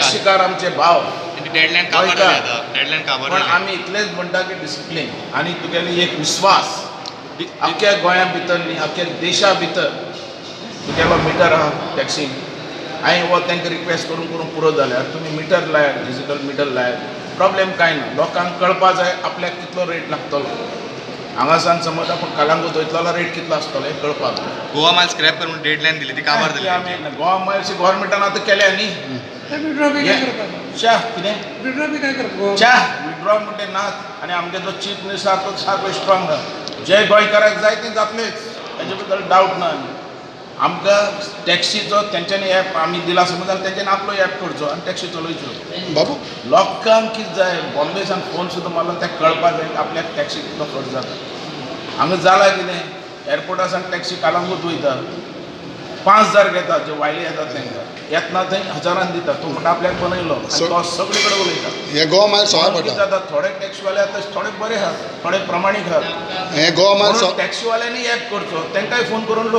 Taxi car आमचे भाव. Deadline काबार गोंयकार. जाली आतां, डेडलायन काबार पण जाली. आमी इतलेंच म्हणटा की डिसिप्लीन आनी तुगेली एक विस्वास अख्ख्या गोंया भितर न्ही, अख्ख्या देशा भितर तुगेलो मिटर आहा टॅक्सी. हांवें हो तांकां रिक्वेस्ट करून करून पुरो जाल्यार तुमी मिटर लायात, डिजिटल मिटर लायात, प्रॉब्लेम कांय ना. लोकांक कळपा जाय आपल्याक कितलो रेट लागतलो. हांगासान समज आपूण कलांगूट वयतलो जाल्यार रेट कितलो आसतलो हें कळपाक जाय. गोवा माल स्क्रॅप कर म्हणून डेडलायन दिली, ती काबार ती जाली. आमी गोवा मायल्स गव्हर्मेंटान आतां केल्या न्ही. ते विड्रॉ बी काय करपाक? च्या कितें? विड्रॉ बी काय करपाक? च्या, विड्रॉ म्हणटे नाच. आनी आमगे जो चीफ मिनिस्टर आहा तो सारको स्ट्रॉंग आहा. जे गोंयकाराक जाय तें जातलेच, ताजे बद्दल डावट ना. आमी आमकां टॅक्सीचो तेंच्यांनी एप आमी दिला समज जाल्यार तेंच्यांनी आपलो एप करचो आनी टॅक्सी चलोवच्यो. बाबू. लोकांक कितें जाय, बॉम्बे सावन फोन सुद्दां मारलो, तेका कळपा जाय आपल्याक टॅक्सी कितलो खर्च जाता. हांगा जाला कितें, एअरपोर्टा सावन टॅक्सी कलांगूट वयता, 5,000 घेता. जे वायले येतात तांकां येतना थंय हजारान दिता. तो म्हणटा आपल्याक बनयलो आनी तो सगळे कडेन उलयता. हे गोवा मायल सवाय म्हणून कितें पडटा. जाता, थोडे टॅक्सीवाले आतां थोडे बरे आहात, थोडे प्रमाणीक आहात. हे गोवा मायल म्हणून टॅक्सीवाल्यांनी ऍप करचो, तांकांय फोन करून लोक